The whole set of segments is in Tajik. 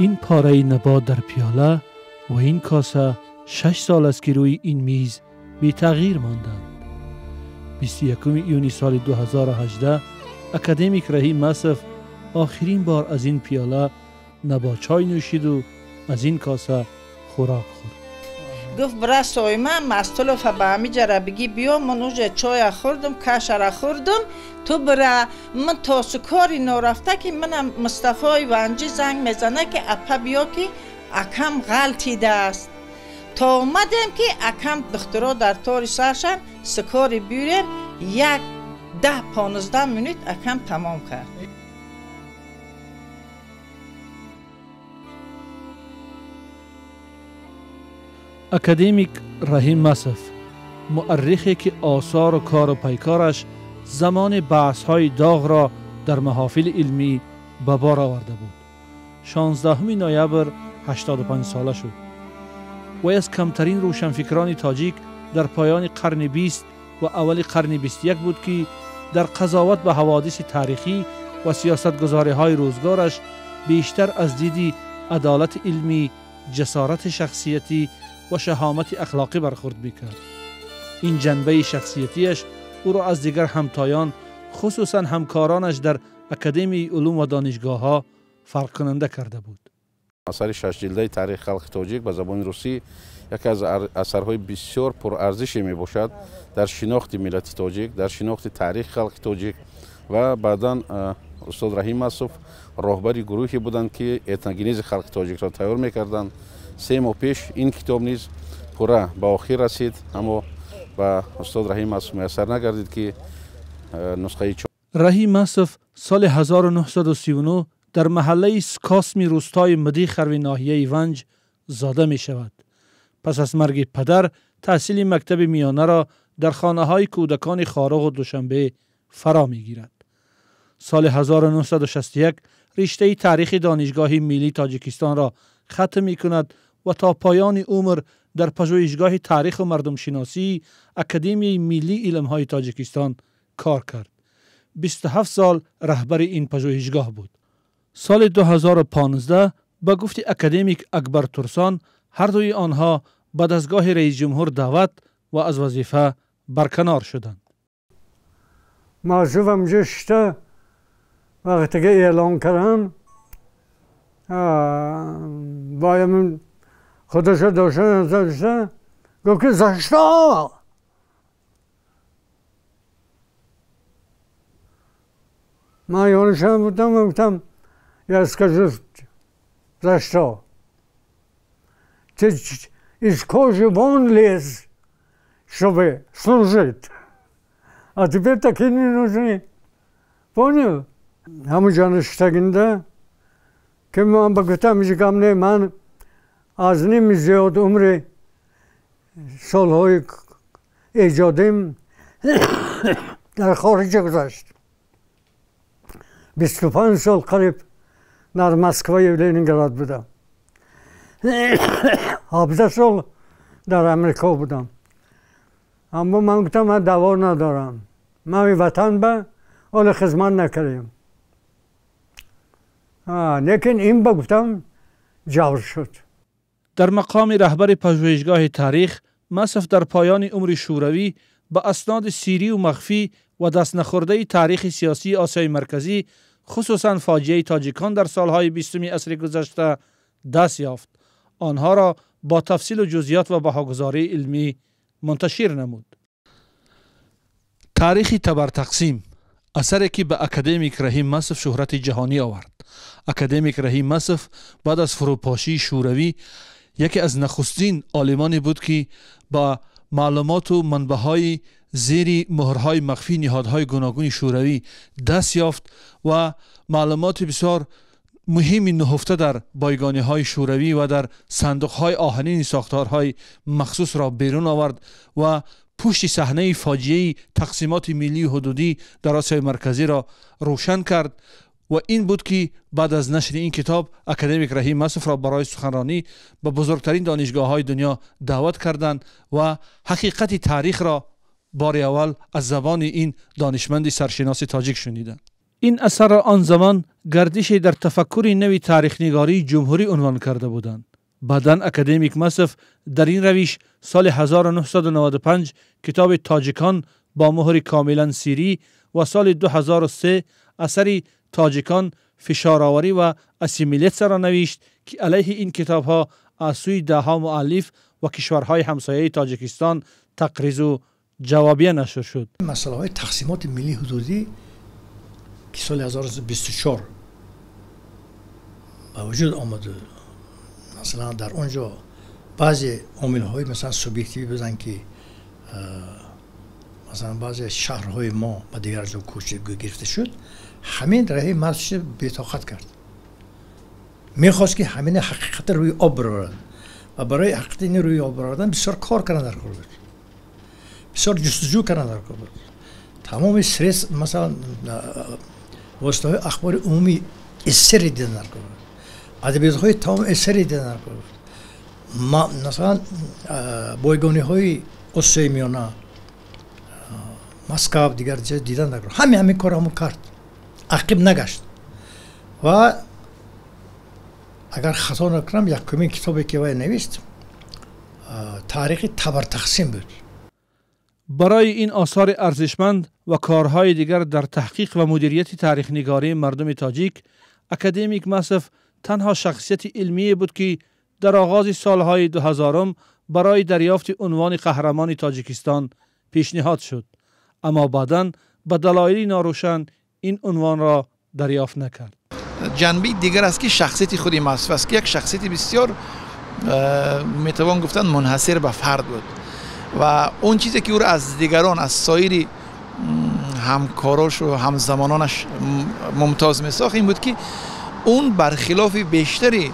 Ин пораи набот дар пиёла ва ин коса 6 сол аст, ки рӯи ин миз бетағйир монданд. 21 июни соли 2018 академик Раҳим Масов охирин бор аз ин пиёла набот чой нӯшиду аз ин коса хӯрок хӯрд. Гуфт: бира соима Мастулова ба ҳамиҷара бигӣ биё, ман уже чоя хӯрдум, кашара хӯрдум, ту бира. Ман то сукори норафта, ки манам Мустафои Ванҷӣ занг мезана, ки апа биё, ки акам ғалтидааст. То омадем, ки акам духтуро дар тори саршан скорый биёрем, як 10-15 минут акам тамом кард. Академик Раҳим Масов, муаррихе, ки осору кору пайкораш замони баҳсҳои доғро дар маҳофили илмӣ ба бор оварда буд, 16 ноябр 85 сола шуд. Вай аз камтарин рӯшанфикрони тоҷик дар поёни қарни 20 ва аввали қарни 21 буд, ки дар қазоват ба ҳаводиси таърихӣ ва сиёсатгузориҳои рӯзгораш бештар аз диди адолати илмӣ, ҷасорати шахсиятӣ ва шаҳомати ахлоқӣ бархурд мекард. Ин ҷанбаи шахсиятиаш ӯро аз дигар ҳамтоён, хусусан ҳамкоронаш дар Академияи улум ва донишгоҳҳо, фарқкунанда карда буд. Асари шашҷилдаи таърихи халқи тоҷик ба забони русӣ яке аз асарҳои бисёр пурарзише мебошад дар шинохти миллати тоҷик, дар шинохти таърихи халқи тоҷик. Ва баъдан устод Раҳим Масов роҳбари гурӯҳе буданд, ки этногенези халқи тоҷикро тайёр мекарданд. 3 моҳ пеш ин китоб низ пурра ба охир расид, аммо ба устод Раҳим Масов муяссар нагардид, ки нусхаи Раҳим Масов соли 1939 дар маҳаллаи Скосми рӯстои Мадихарви ноҳияи Ванҷ зода мешавад. Пас аз марги падар таҳсили мактаби миёнаро дар хонаҳои кӯдакони Хоруғу Душанбе фаро мегирад. Соли 1961 риштаи таърихи Донишгоҳи миллии Тоҷикистонро хатм мекунад ва то поёни умр дар пажӯҳишгоҳи таъриху мардумшиносии Академияи миллии илмҳои Тоҷикистон кор кард. 27 сол раҳбари ин пажӯҳишгоҳ буд. Соли 2015 ба гуфти академик Акбар Турсон, ҳардуи онҳо ба дастгоҳи раисҷумҳур даъват ва аз вазифа барканор шуданд. Масуф ҳамҷо шишта, вақте ки эълон карданд, бояд худашо дошта гуфт, ки за что? Ман ёнашам будам, гуфтам: я скажу за что. Ты из кожи вон лез, чтобы служить, а теперь такие не нужны, понял? Ҳамуҷо нишастагинда, ки ман ба гуфтам, ҳеҷ гап не, ман аз ними зиёд умри солҳои эҷодим дар хориҷа гузашт. 25 сол қариб дар Москваю Ленинград будам, 17 сол дар Амрико будам. Аммо ман гуфтам, ман даъво надорам, ман ватан ба ҳоле хизмат накардем, лекин ин ба гуфтам ҷавр шуд. Дар мақоми раҳбари пажӯҳишгоҳи таърих Масов дар поёни умри шӯравӣ ба асноди сирию махфӣ ва дастнахӯрдаи таърихи сиёсии Осиёи Марказӣ, хусусан фоҷиаи тоҷикон дар солҳои 20-уми асри гузашта, даст ёфт, онҳоро бо тафсилу ҷузъиёт ва баҳогузории илмӣ мунташир намуд. Таърихи табартақсим, асаре, ки ба академик Раҳим Масов шӯҳрати ҷаҳонӣ овард. Академик Раҳим Масов баъд аз фурӯпошии шӯравӣ яке аз нахустин олимоне буд, ки ба маълумоту манбаъҳои зери муҳрҳои махфии ниҳодҳои гуногуни шӯравӣ даст ёфт ва маълумоти бисёр муҳими нуҳуфта дар бойгониҳои шӯравӣ ва дар сандуқҳои оҳанини сохторҳои махсусро берун овард ва пушти саҳнаи фоҷиаи тақсимоти миллию ҳудудӣ дар Осиёи Марказиро рӯшан кард. Ва ин буд, ки баъд аз нашри ин китоб академик Раҳим Масовро барои суханронӣ ба бузургтарин донишгоҳҳои дунё даъват карданд ва ҳақиқати таърихро бори аввал аз забони ин донишманди саршиноси тоҷик шуниданд. این اثر را آن زمان گردش در تفکر نوی تاریخ نگاری جمهوری عنوان کرده بودند. بعداً اکادمیک مصف در این روش سال 1995 کتاب تاجیکان با مهر کاملا سیری و سال 2003 اثر تاجیکان فشارآوری و اسیمیلیتسیا را نوشت که علیه این کتاب ها از سوی دهها مؤلف و کشورهای همسایه تاجیکستان تقریض و جوابیه نشر شد. مسئله های تقسیمات ملی حدودی که سال 1924 به وجود آمد، مثلا در اونجا بعضی عامل های مثلا سوبیکتیوی بودن که مثلا بعضی شهرهای ما به دیگر جا کوچ گرفته شد، همین رهی مرزش بی‌طاقت کرد. میخواست که همین حقیقت روی آب برآورد و برای حقیقت این روی آب برآوردن بسیار کار کردن در کار بود، بسیار جستجو کردن در کار بود. تمام سرس مثلا واسطه های اخبار عمومی اثر دیدن در کار بود، ادبیات های تمام اثر دیدن در کار بود. مثلا بایگانی های آسیای میانه، مسکو دیگر جای دیدن در کار، همین کار همون کرد، عقب نگشت. و اگر خطا نکنم یکمین کتابی که وی نوشت تاریخ تبر تقسیم بود. برای این آثار ارزشمند و کارهای دیگر در تحقیق و مدیریت تاریخ نگاری مردم تاجیک، اکادمیک مصف تنها شخصیت علمی بود که در آغاز سالهای 2000 برای دریافت عنوان قهرمان تاجیکستان پیشنهاد شد، اما بعداً به دلایل ناروشن این عنوان را دریافت نکرد. جنبه دیگر است که شخصیت خودی مصف است که یک شخصیت بسیار میتوان گفتن منحصر به فرد بود و اون چیزی که او را از دیگران، از سایر همکاراش و همزمانانش ممتاز میساخت این بود که اون برخلاف بیشتری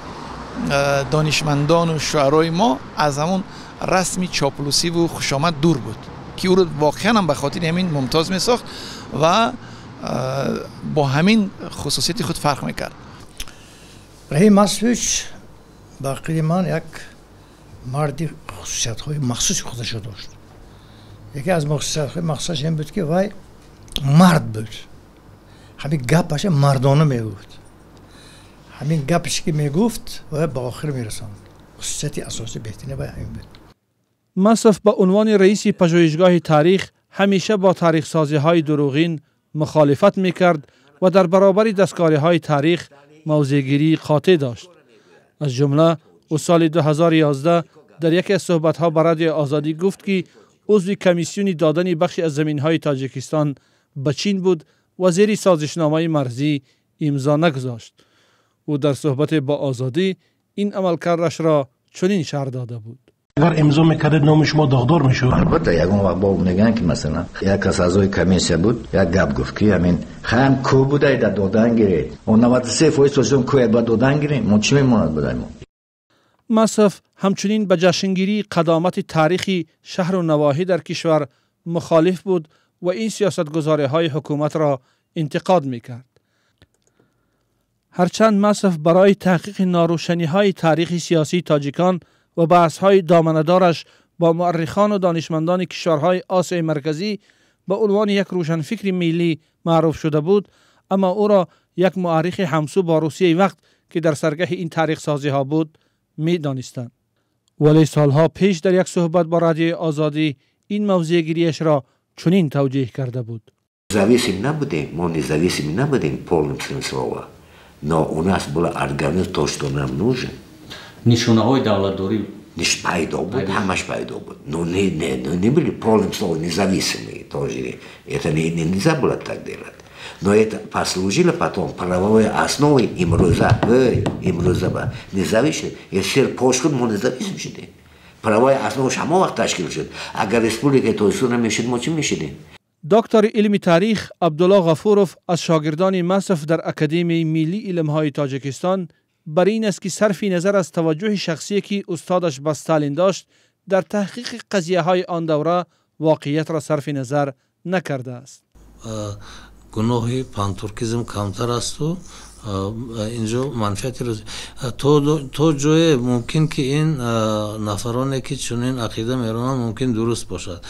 دانشمندان و شاعرای ما از همون رسم چاپلوسی و خوشامد دور بود که او را واقعا هم به خاطر همین ممتاز میساخت و با همین خصوصیت خود فرق میکرد. رحیم مصفویچ به عقیده من یک مردی خصوصیت های مخصوص خودش داشت. یکی از خصوصیت های مخصوصش این بود که وی مرد بود، همین گپش مردانه میگفت، همین گپش که میگفت و به آخر میرساند. خصوصیت اساسی بهترین وی همین بود. مصف به عنوان رئیس پژوهشگاه تاریخ همیشه با تاریخ سازی های دروغین مخالفت میکرد و در برابر دستکاری های تاریخ موضعگیری قاطع داشت. از جمله او سال 2011 در یکی از صحبت‌ها به رادیو آزادی گفت که عضو کمیسیون دادن بخشی از زمین‌های تاجیکستان به چین بود و زیر سازشنامه مرزی امضا نگذاشت. او در صحبت با آزادی این عملکردش را چنین شرح داده بود: اگر امضا میکردید نام شما داغدار میشد. البته یگان وقت با میگن که مثلا یک کس اعضای کمیسیا بود، یک گپ گفت که همین خم کو بوده در دادن گیرید و 93% توشون کو با دادن گیریم، ما چی میموند بودیم. مصف همچنین به جشنگیری قدامت تاریخی شهر و نواحی در کشور مخالف بود و این سیاستگذاری های حکومت را انتقاد میکرد. هرچند مصف برای تحقیق ناروشنی های تاریخ سیاسی تاجیکان و بحث های دامنه‌دارش با مورخان و دانشمندان کشورهای آسیای مرکزی به عنوان یک روشنفکر ملی معروف شده بود، اما او را یک مورخ همسو با روسیه وقت که در سرگه این تاریخ سازی ها بود می دانستند. ولی سالها پیش در یک صحبت با رادیو آزادی این موضع گیریش را چنین توجیه کرده بود: Независим набудем, мо независим набудем в полном смысле слова, но у нас была организация то, что нам нужен. Нишонаҳои давлатдорӣ пайдо буд, ҳамаш пайдо буд, но не были полным словом независимые тоже. Это не нельзя было так делать. Но это послужило потом правовой основой имрӯза, имрӯза ба независим. СССР пош шуд, мо независим шудем. Правовая основа ҳамон вақт ташкил шуд. Агар республикаи Тоҷикистон намешуд, мо чӣ мешудем? دکتر علم تاریخ عبدالله غفوروف از شاگردان مصف در اکادمی ملی علم‌های تاجیکستان بر این است که صرف نظر از توجه شخصی که استادش به ستالین داشت، در تحقیق قضیه های آن دوره واقعیت را صرف نظر نکرده است. گناهی پانتورکیزم کمتر است و Инҷо манфиати то ҷое мумкин ки ин нафароне ки чунин ақида меронанд, мумкин дуруст бошад,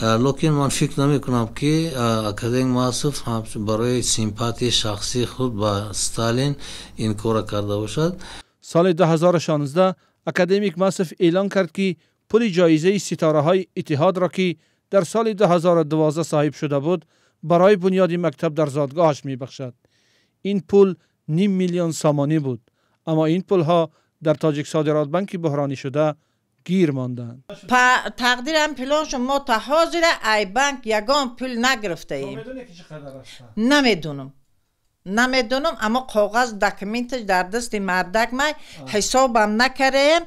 лекин ман фикр намекунам ки академик Масов барои симпатияи шахсии худ ба Сталин ин корро карда бошад. Соли 2016 академик Масов эълон кард, ки пули ҷоизаи ситораҳои иттиҳодро, ки дар соли 2012 соҳиб шуда буд, барои бунёди мактаб дар зодгоҳаш мебахшад. Ин пул ним миллион сомонӣ буд, аммо ин пулҳо дар Тоҷик Содиротбанки буҳронӣ шуда гир монданд. Тақдирам пилон шуд, мо та ҳозира ай банк ягон пул нагирифтаем. Намедонам, аммо коғаз документаш дар дасти мардак май, ҳисобам накардаем.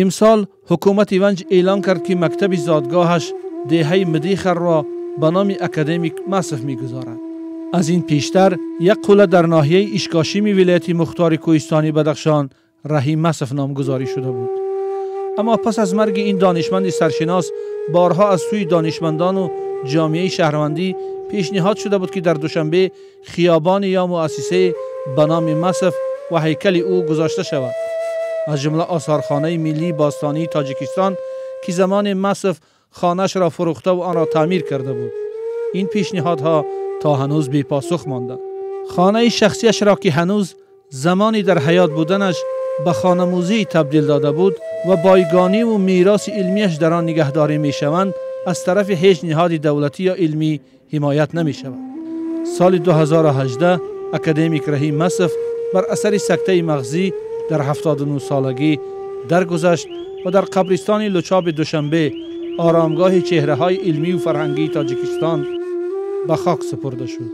Имсол ҳукумати Ванҷ эълон кард, ки мактаби зодгоҳаш деҳаи Мидихарро ба номи академик Масов мегузорад. Аз ин пештар як қулла дар ноҳияи Ишкошими вилояти мухтори кӯҳистони Бадахшон Раҳим Масов номгузорӣ шуда буд. Аммо пас аз марги ин донишманди саршинос борҳо аз сӯи донишмандону ҷомеаи шаҳрвандӣ пешниҳод шуда буд, ки дар Душанбе хиёбоне ё муассисае ба номи Масов ва ҳайкали ӯ гузошта шавад. Аз ҷумла осорхонаи миллии бостонии Тоҷикистон, ки замони Масов хонаашро фурӯхта ва онро таъмир карда буд. Ин пешниҳодҳо то ҳанӯз бепосух монданд. Хонаи шахсиашро, ки ҳанӯз замони дар ҳаёт буданаш ба хонамузей табдил дода буд ва бойгониву мероси илмиаш дар он нигаҳдорӣ мешаванд, аз тарафи ҳеҷ ниҳоди давлатӣ ё илмӣ ҳимоят намешавад. Соли 2018 академик Раҳим Масов бар асари сактаи мағзӣ дар 79 солагӣ даргузашт ва дар қабристони Лучоби Душанбе, оромгоҳи чеҳраҳои илмию фарҳангии Тоҷикистон, ба хок супурда шуд.